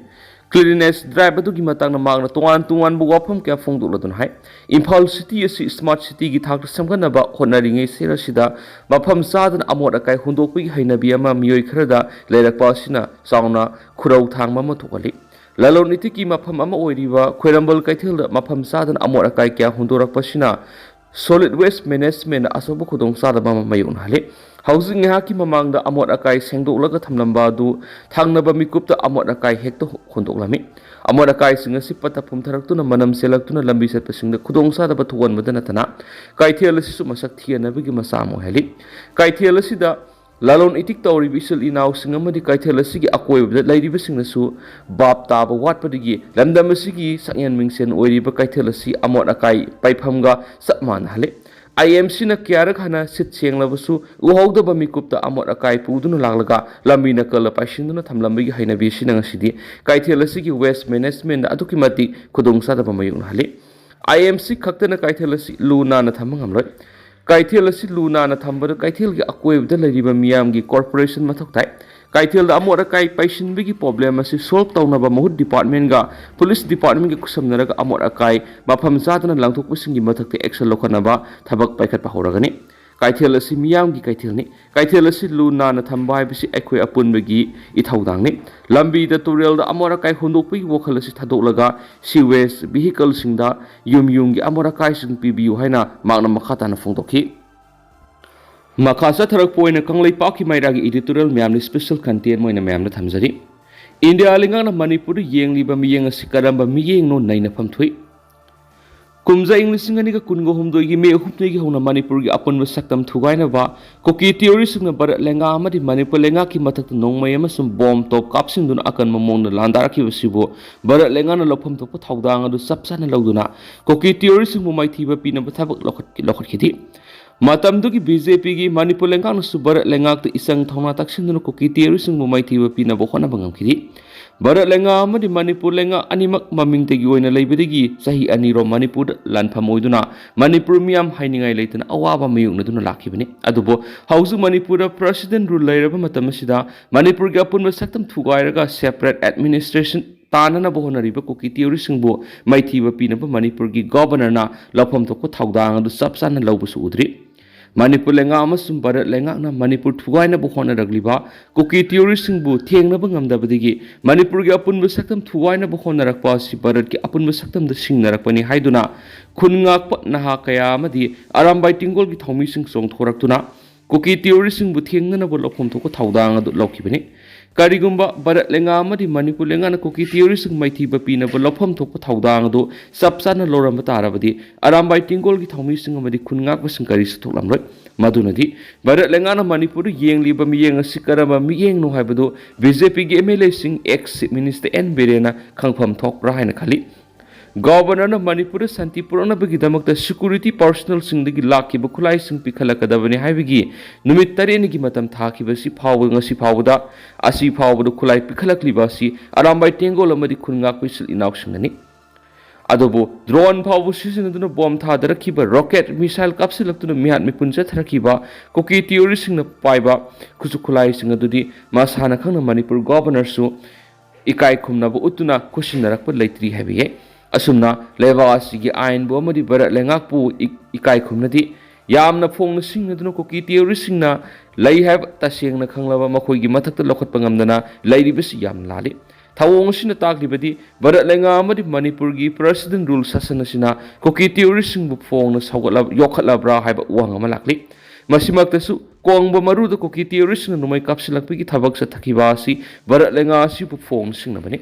ꯀ꯭ꯂꯤꯅꯤꯅꯦꯁ ꯗ꯭ꯔꯥꯏꯚ ꯑꯗꯨꯒꯤ ꯃꯇꯥꯡꯗ ꯃꯍꯥꯛꯅ ꯇꯣꯉꯥꯟ ꯇꯣꯉꯥꯟꯕ ꯋꯥꯐꯝ ꯀꯌꯥ ꯐꯣꯡꯗꯣꯛꯂꯗꯨꯅ ꯍꯥꯏ, ꯏꯝꯐꯥꯜ ꯁꯤꯇꯤ ꯑꯁꯤ ꯁ꯭ꯃꯥꯔꯠ ꯁꯤꯇꯤꯒꯤ ꯊꯥꯛꯇ ꯁꯦꯝꯒꯠꯅꯕ ꯍꯣꯠꯅꯔꯤꯉꯩ ꯁꯦꯔ ꯑꯁꯤꯗ ꯃꯐꯝ ꯆꯥꯗꯅ ꯑꯃꯣꯠ ꯑꯀꯥꯏ ꯍꯨꯟꯗꯣꯛꯄꯒꯤ ꯍꯩꯅꯕꯤ ꯑꯃ ꯃꯤꯑꯣꯏ ꯈꯔꯗ ꯂꯩꯔꯛꯄ ꯑꯁꯤꯅ ꯆꯥꯎꯅ ꯈꯨꯔꯧ ꯊꯥꯡꯕ ꯑꯃ ꯊꯣꯛꯍꯜꯂꯤ꯫ ꯂꯂꯣꯟ ꯏꯇꯤꯛꯀꯤ ꯃꯐꯝ ꯑꯃ ꯑꯣꯏꯔꯤꯕ ꯈ꯭ꯋꯥꯏꯔꯝꯕꯟ ꯀꯩꯊꯦꯜꯗ ꯃꯐꯝ ꯆꯥꯗꯅ ꯑꯃꯣꯠ ꯑꯀꯥꯏ ꯀꯌꯥ ꯍꯨꯟꯗꯣꯔꯛꯄ ꯑꯁꯤꯅ ꯁꯣꯂꯤꯗ ꯋꯦꯁ ꯃꯦꯅꯦꯖꯃꯦꯟꯗ ꯑꯆꯧꯕ ꯈꯨꯗꯣꯡꯆꯥꯗꯕ ꯑꯃ ꯃꯥꯌꯣꯛꯅꯍꯜꯂꯤ꯫ ꯍꯧꯖꯤꯛ ꯉꯥꯏꯍꯥꯛꯀꯤ ꯃꯃꯥꯡꯗ ꯑꯃꯣꯠ ꯑꯀꯥꯏ ꯁꯦꯡꯗꯣꯛꯂꯒ ꯊꯝꯂꯝꯕ ꯑꯗꯨ ꯊꯪꯅꯕ ꯃꯤꯀꯨꯞꯇ ꯑꯃꯣꯠ ꯑꯀꯥꯏ ꯍꯦꯛꯇ ꯍꯨꯟꯗꯣꯛꯂꯝꯃꯤ꯫ ꯑꯃꯣꯠ ꯑꯀꯥꯏꯁꯤꯡ ꯑꯁꯤ ꯄꯠꯊ ꯄꯨꯝꯊꯔꯛꯇꯨꯅ ꯃꯅꯝ ꯆꯦꯜꯂꯛꯇꯨꯅ ꯂꯝꯕꯤ ꯆꯠꯄꯁꯤꯡꯗ ꯈꯨꯗꯣꯡꯆꯥꯗꯕ ꯊꯣꯛꯍꯟꯕꯗ ꯅꯠꯇꯅ ꯀꯩꯊꯦꯜ ꯑꯁꯤꯁꯨ ꯃꯁꯛ ꯊꯤꯍꯟꯅꯕꯒꯤ ꯃꯆꯥꯛ ꯑꯃ ꯑꯣꯏꯍꯜꯂꯤ꯫ ꯀꯩꯊꯦꯜ ꯑꯁꯤꯗ ꯂꯂꯣꯟ ꯏꯇꯤꯛ ꯇꯧꯔꯤꯕ ꯏꯆꯤꯜ ꯏꯅꯥꯎꯁꯤꯡ ꯑꯃꯗꯤ ꯀꯩꯊꯦꯜ ꯑꯁꯤꯒꯤ ꯑꯀꯣꯏꯕꯗ ꯂꯩꯔꯤꯕꯁꯤꯡꯅꯁꯨ ꯚꯥꯞ ꯇꯥꯕ ꯋꯥꯠꯄꯗꯒꯤ ꯂꯝꯗꯝ ꯑꯁꯤꯒꯤ ꯁꯛꯌꯦꯟ ꯃꯤꯡꯁꯦꯟ ꯑꯣꯏꯔꯤꯕ ꯀꯩꯊꯦꯜ ꯑꯁꯤ ꯑꯃꯣꯠ ꯑꯀꯥꯏ ꯄꯩꯐꯝꯒ ꯆꯞ ꯃꯥꯟꯅꯍꯜꯂꯤ꯫ ꯑꯥꯏ ꯑꯦꯝ ꯁꯤꯅ ꯀꯌꯥꯔꯛ ꯍꯥꯟꯅ ꯁꯤꯠ ꯁꯦꯡꯂꯕꯁꯨ ꯎꯍꯧꯗꯕ ꯃꯤꯀꯨꯞꯇ ꯑꯃꯣꯠ ꯑꯀꯥꯏ ꯄꯨꯗꯨꯅ ꯂꯥꯛꯂꯒ ꯂꯝꯕꯤ ꯅꯥꯀꯜꯗ ꯄꯥꯏꯁꯤꯟꯗꯨꯅ ꯊꯝꯂꯝꯕꯒꯤ ꯍꯩꯅꯕꯤ ꯑꯁꯤꯅ ꯉꯁꯤꯗꯤ ꯀꯩꯊꯦꯜ ꯑꯁꯤꯒꯤ ꯋꯦꯁ ꯃꯦꯅꯦꯖꯃꯦꯟꯗ ꯑꯗꯨꯛꯀꯤ ꯃꯇꯤꯛ ꯈꯨꯗꯣꯡꯆꯥꯗꯕ ꯃꯥꯌꯣꯛꯅꯍꯜꯂꯤ꯫ ꯑꯥꯏ ꯑꯦꯝ ꯁꯤ ꯈꯛꯇꯅ ꯀꯩꯊꯦꯜ ꯑꯁꯤ ꯂꯨ ꯅꯥꯟꯅ ꯊꯝꯕ ꯉꯝꯂꯣꯏ꯫ ꯀꯩꯊꯦꯜ ꯑꯁꯤ ꯂꯨ ꯅꯥꯟꯅ ꯊꯝꯕꯗ ꯀꯩꯊꯦꯜꯒꯤ ꯑꯀꯣꯏꯕꯗ ꯂꯩꯔꯤꯕ ꯃꯤꯌꯥꯝꯒꯤ cooperation ꯃꯊꯧ ꯇꯥꯏ꯫ ꯀꯩꯊꯦꯜꯗ ꯑꯃꯣꯠ ꯑꯀꯥꯏ ꯄꯩꯁꯤꯟꯕꯒꯤ problem ꯑꯁꯤ solve ꯇꯧꯅꯕ ꯃꯍꯨꯠ departmentꯒ police departmentꯒ ꯈꯨꯠꯁꯝꯅꯔꯒ ꯑꯃꯣꯠ ꯑꯀꯥꯏ ꯃꯐꯝ ꯆꯥꯗꯅ ꯂꯪꯊꯣꯛꯄꯁꯤꯡꯒꯤ ꯃꯊꯛꯇ action ꯂꯧꯈꯠꯅꯕ ꯊꯕꯛ ꯄꯥꯏꯈꯠꯄ ꯍꯧꯔꯒꯅꯤ꯫ ꯀꯩꯊꯦꯜ ꯑꯁꯤ ꯃꯤꯌꯥꯝꯒꯤ ꯀꯩꯊꯦꯜꯅꯤ꯫ ꯀꯩꯊꯦꯜ ꯑꯁꯤ ꯂꯨ ꯅꯥꯟꯅ ꯊꯝꯕ ꯍꯥꯏꯕꯁꯤ ꯑꯩꯈꯣꯏ ꯑꯄꯨꯟꯕꯒꯤ ꯏꯊꯧꯗꯥꯡꯅꯤ꯫ ꯂꯝꯕꯤꯗ, ꯇꯨꯔꯦꯜꯗ ꯑꯃꯣꯠ ꯑꯀꯥꯏ ꯍꯨꯟꯗꯣꯛꯄꯒꯤ ꯋꯥꯈꯜ ꯑꯁꯤ ꯊꯥꯗꯣꯛꯂꯒ sewage vehicleꯁꯤꯡꯗ ꯌꯨꯝ ꯌꯨꯝꯒꯤ ꯑꯃꯣꯠ ꯑꯀꯥꯏꯁꯤꯡ ꯄꯤꯕꯤꯌꯨ ꯍꯥꯏꯅ ꯃꯍꯥꯛꯅ ꯃꯈꯥ ꯇꯥꯅ ꯐꯣꯡꯗꯣꯛꯈꯤ꯫ ꯃꯈꯥ ꯆꯠꯊꯔꯛꯄ ꯑꯣꯏꯅ ꯀꯪꯂꯩꯄꯥꯛꯀꯤ ꯃꯩꯔꯥꯒꯤ editorial ꯃꯌꯥꯝꯅ special content ꯑꯣꯏꯅ ꯃꯌꯥꯝꯗ ꯊꯝꯖꯔꯤ꯫ ꯏꯟꯗꯤꯌꯥ ꯂꯩꯉꯥꯛꯅ ꯃꯅꯤꯄꯨꯔꯗ ꯌꯦꯡꯂꯤꯕ ꯃꯤꯠꯌꯦꯡ ꯑꯁꯤ ꯀꯔꯝꯕ ꯃꯤꯠꯌꯦꯡꯅꯣ ꯅꯩꯅꯐꯝ ꯊꯣꯛꯏ꯫ ꯀꯨꯝꯖꯥ ꯏꯪ ꯂꯤꯁꯤꯡ ꯑꯅꯤꯒ ꯀꯨꯟꯒ ꯍꯨꯝꯗꯣꯏꯒꯤ ꯃꯦ ꯍꯨꯝꯗꯣꯏꯒꯤ ꯍꯧꯅ ꯃꯅꯤꯄꯨꯔꯒꯤ ꯑꯄꯨꯟꯕ ꯁꯛꯇꯝ ꯊꯨꯒꯥꯏꯅꯕ ꯀꯨꯀꯤ terroristꯁꯤꯡꯅ ꯚꯥꯔꯠ ꯂꯩꯉꯥꯛ ꯑꯃꯗꯤ ꯃꯅꯤꯄꯨꯔ ꯂꯩꯉꯥꯛꯀꯤ ꯃꯊꯛꯇ ꯅꯣꯡꯃꯩ ꯑꯃꯁꯨꯡ bomb ꯇꯣꯞ ꯀꯥꯞꯁꯤꯟꯗꯨꯅ ꯑꯀꯟꯕ ꯃꯑꯣꯡꯗ ꯂꯥꯟꯗꯥꯔꯛꯈꯤꯕꯁꯤꯕꯨ ꯚꯥꯔꯠ ꯂꯩꯉꯥꯛꯅ ꯂꯧꯐꯝ ꯊꯣꯛꯄ ꯊꯧꯗꯥꯡ ꯑꯗꯨ ꯆꯞ ꯆꯥꯅ ꯂꯧꯗꯨꯅ ꯀꯨꯀꯤ terroristꯁꯤꯡꯕꯨ ꯃꯥꯏꯊꯤꯕ ꯄꯤꯅꯕ ꯊꯕꯛ ꯂꯧꯈꯠ-, ꯂꯧꯈꯠꯈꯤꯗꯦ꯫ ꯃꯇꯝꯗꯨꯒꯤ BJPꯒꯤ ꯃꯅꯤꯄꯨꯔ ꯂꯩꯉꯥꯛꯅꯁꯨ ꯚꯥꯔꯠ ꯂꯩꯉꯥꯛꯇ ꯏꯆꯪ ꯊꯧꯅꯥ ꯇꯛꯁꯤꯟꯗꯨꯅ ꯀꯨꯀꯤ terroristꯁꯤꯡꯕꯨ ꯃꯥꯏꯊꯤꯕ ꯄꯤꯅꯕ ꯍꯣꯠꯅꯕ ꯉꯝꯈꯤꯗꯦ꯫ ꯚꯥꯔꯠ ꯂꯩꯉꯥꯛ ꯑꯃꯗꯤ ꯃꯅꯤꯄꯨꯔ ꯂꯩꯉꯥꯛ ꯑꯅꯤꯃꯛ ꯃꯃꯤꯡꯇꯒꯤ ꯑꯣꯏꯅ ꯂꯩꯕꯗꯒꯤ ꯆꯍꯤ ꯑꯅꯤꯔꯣꯝ ꯃꯅꯤꯄꯨꯔꯗ ꯂꯥꯟꯐꯝ ꯑꯣꯏꯗꯨꯅ ꯃꯅꯤꯄꯨꯔ ꯃꯤꯌꯥꯝ ꯍꯥꯏꯅꯤꯡꯉꯥꯏ ꯂꯩꯇꯅ ꯑꯋꯥꯕ ꯃꯥꯌꯣꯛꯅꯗꯨꯅ ꯂꯥꯛꯈꯤꯕꯅꯤ꯫ ꯑꯗꯨꯕꯨ ꯍꯧꯖꯤꯛ ꯃꯅꯤꯄꯨꯔꯗ President rule ꯂꯩꯔꯕ ꯃꯇꯝ ꯑꯁꯤꯗ ꯃꯅꯤꯄꯨꯔꯒꯤ ꯑꯄꯨꯟꯕ ꯁꯛꯇꯝ ꯊꯨꯒꯥꯏꯔꯒ separate administration ꯇꯥꯅꯅꯕ ꯍꯣꯠꯅꯔꯤꯕ ꯀꯨꯀꯤ terroristꯁꯤꯡꯕꯨ ꯃꯥꯏꯊꯤꯕ ꯄꯤꯅꯕ ꯃꯅꯤꯄꯨꯔꯒꯤ Governorꯅ ꯂꯧꯐꯝ ꯊꯣꯛꯄ ꯊꯧꯗꯥꯡ ꯑꯗꯨ ꯆꯞ ꯆꯥꯅ ꯂꯧꯕꯁꯨ ꯎꯗ꯭ꯔꯤ꯫ ꯃꯅꯤꯄꯨꯔ ꯂꯩꯉꯥꯛ ꯑꯃꯁꯨꯡ ꯚꯥꯔꯠ ꯂꯩꯉꯥꯛꯅ ꯃꯅꯤꯄꯨꯔ ꯊꯨꯒꯥꯏꯅꯕ ꯍꯣꯠꯅꯔꯛꯂꯤꯕ ꯀꯨꯀꯤ terroristꯁꯤꯡꯕꯨ ꯊꯦꯡꯅꯕ ꯉꯝꯗꯕꯗꯒꯤ ꯃꯅꯤꯄꯨꯔꯒꯤ ꯑꯄꯨꯟꯕ ꯁꯛꯇꯝ ꯊꯨꯒꯥꯏꯅꯕ ꯍꯣꯠꯅꯔꯛꯄ ꯑꯁꯤ ꯚꯥꯔꯠꯀꯤ ꯑꯄꯨꯟꯕ ꯁꯛꯇꯝꯗ ꯁꯤꯡꯅꯔꯛꯄꯅꯤ ꯍꯥꯏꯗꯨꯅ ꯈꯨꯟ ꯉꯥꯛꯄ ꯅꯍꯥ ꯀꯌꯥ ꯑꯃꯗꯤ ꯑꯔꯥꯝꯕꯥꯏ ꯇꯦꯡꯒꯣꯜꯒꯤ ꯊꯧꯃꯤꯁꯤꯡ ꯆꯣꯡꯊꯣꯔꯛꯇꯨꯅ ꯀꯨꯀꯤ terroristꯁꯤꯡꯕꯨ ꯊꯦꯡꯅꯅꯕ ꯂꯧꯐꯝ ꯊꯣꯛꯄ ꯊꯧꯗꯥꯡ ꯑꯗꯨ ꯂꯧꯈꯤꯕꯅꯤ꯫ ꯀꯔꯤꯒꯨꯝꯕ ꯚꯥꯔꯠ ꯂꯩꯉꯥꯛ ꯑꯃꯗꯤ ꯃꯅꯤꯄꯨꯔ ꯂꯩꯉꯥꯛꯅ ꯀꯨꯀꯤ terroristꯁꯤꯡ ꯃꯥꯏꯊꯤꯕ ꯄꯤꯅꯕ ꯂꯧꯐꯝ ꯊꯣꯛꯄ ꯊꯧꯗꯥꯡ ꯑꯗꯨ ꯆꯞ ꯆꯥꯅ ꯂꯧꯔꯝꯕ ꯇꯥꯔꯕꯗꯤ ꯑꯔꯥꯝꯕꯥꯏ ꯇꯦꯡꯒꯣꯜꯒꯤ ꯊꯧꯃꯤꯁꯤꯡ ꯑꯃꯗꯤ ꯈꯨꯟ ꯉꯥꯛꯄꯁꯤꯡ ꯀꯔꯤꯁꯨ ꯊꯣꯛꯂꯝꯂꯣꯏ꯫ ꯃꯗꯨꯅꯗꯤ ꯚꯥꯔꯠ ꯂꯩꯉꯥꯛꯅ ꯃꯅꯤꯄꯨꯔꯗ ꯌꯦꯡꯂꯤꯕ ꯃꯤꯠꯌꯦꯡ ꯑꯁꯤ ꯀꯔꯝꯕ ꯃꯤꯠꯌꯦꯡꯅꯣ ꯍꯥꯏꯕꯗꯨ BJPꯒꯤ MLAꯁꯤꯡ, ex Chief Minister N ꯕꯤꯔꯦꯟꯅ ꯈꯪꯐꯝ ꯊꯣꯛꯄ꯭ꯔꯥ ꯍꯥꯏꯅ ꯈꯜꯂꯤ꯫ Governorꯅ ꯃꯅꯤꯄꯨꯔꯗ ꯁꯥꯟꯇꯤ ꯄꯨꯔꯛꯅꯕꯒꯤꯗꯃꯛꯇ security personnelꯁꯤꯡꯗꯒꯤ ꯂꯥꯛꯈꯤꯕ ꯈꯨꯠꯂꯥꯏꯁꯤꯡ ꯄꯤꯈꯠꯂꯛꯀꯗꯕꯅꯤ ꯍꯥꯏꯕꯒꯤ ꯅꯨꯃꯤꯠ ꯇꯔꯦꯠꯅꯤꯒꯤ ꯃꯇꯝ ꯊꯥꯈꯤꯕꯁꯤ ꯐꯥꯎꯕ, ꯉꯁꯤ ꯐꯥꯎꯕꯗ, ꯑꯁꯤ ꯐꯥꯎꯕꯗ ꯈꯨꯠꯂꯥꯏ ꯄꯤꯈꯠꯂꯛꯂꯤꯕ ꯑꯁꯤ ꯑꯔꯥꯝꯕꯥꯏ ꯇꯦꯡꯒꯣꯜ ꯑꯃꯗꯤ ꯈꯨꯟ ꯉꯥꯛꯄ ꯏꯆꯤꯜ ꯏꯅꯥꯎꯁꯤꯡꯅꯅꯤ꯫ ꯑꯗꯨꯕꯨ drone ꯐꯥꯎꯕ ꯁꯤꯖꯤꯟꯅꯗꯨꯅ ꯕꯣꯝ ꯊꯥꯗꯔꯛꯈꯤꯕ, rocket missile ꯀꯥꯞꯁꯤꯜꯂꯛꯇꯨꯅ ꯃꯤꯍꯥꯠ ꯃꯤꯄꯨꯟ ꯆꯠꯊꯔꯛꯈꯤꯕ ꯀꯨꯀꯤ terroristꯁꯤꯡꯅ ꯄꯥꯏꯕ ꯈꯨꯠꯁꯨ ꯈꯨꯠꯂꯥꯏꯁꯤꯡ ꯑꯗꯨꯗꯤ ꯃꯁꯥꯅ ꯈꯪꯅ ꯃꯅꯤꯄꯨꯔ governorꯁꯨ ꯏꯀꯥꯏ ꯈꯨꯝꯅꯕ ꯎꯠꯇꯨꯅ ꯈꯨꯠꯁꯤꯟꯅꯔꯛꯄ ꯂꯩꯇ꯭ꯔꯤ ꯍꯥꯏꯕ ꯌꯥꯏ꯫ ꯑꯁꯨꯝꯅ ꯂꯩꯕꯥꯛ ꯑꯁꯤꯒꯤ ꯑꯥꯏꯟꯕꯨ ꯑꯃꯗꯤ ꯚꯥꯔꯠ ꯂꯩꯉꯥꯛꯄꯨ ꯏ-, ꯏꯀꯥꯏ ꯈꯨꯝꯅꯗꯦ꯫ ꯌꯥꯝꯅ ꯐꯣꯡꯅ ꯁꯤꯡꯅꯗꯨꯅ ꯀꯨꯀꯤ terroristꯁꯤꯡꯅ ꯂꯩ ꯍꯥꯏꯕ ꯇꯁꯦꯡꯅ ꯈꯪꯂꯕ ꯃꯈꯣꯏꯒꯤ ꯃꯊꯛꯇ ꯂꯧꯈꯠꯄ ꯉꯝꯗꯅ ꯂꯩꯔꯤꯕꯁꯤ ꯌꯥꯝꯅ ꯂꯥꯜꯂꯤ꯫ ꯊꯧꯑꯣꯡ ꯑꯁꯤꯅ ꯇꯥꯛꯂꯤꯕꯗꯤ ꯚꯥꯔꯠ ꯂꯩꯉꯥꯛ ꯑꯃꯗꯤ ꯃꯅꯤꯄꯨꯔꯒꯤ president rule ꯁꯥꯁꯟ ꯑꯁꯤꯅ ꯀꯨꯀꯤ terroristꯁꯤꯡꯕꯨ ꯐꯣꯡꯅ ꯁꯧꯒꯠꯂ-, ꯌꯣꯛꯈꯠꯂꯕ꯭ꯔꯥ ꯍꯥꯏꯕ ꯋꯥꯍꯪ ꯑꯃ ꯂꯥꯛꯂꯤ꯫ ꯃꯁꯤꯃꯛꯇꯁꯨ ꯀꯣꯡꯕ ꯃꯔꯨꯗ ꯀꯨꯀꯤ terroristꯁꯤꯡꯅ ꯅꯣꯡꯃꯩ ꯀꯥꯞꯁꯤꯜꯂꯛꯄꯒꯤ ꯊꯕꯛ ꯆꯠꯊꯈꯤꯕ ꯑꯁꯤ ꯚꯥꯔꯠ ꯂꯩꯉꯥꯛ ꯑꯁꯤꯕꯨ ꯐꯣꯡꯅ ꯁꯤꯡꯅꯕꯅꯤ꯫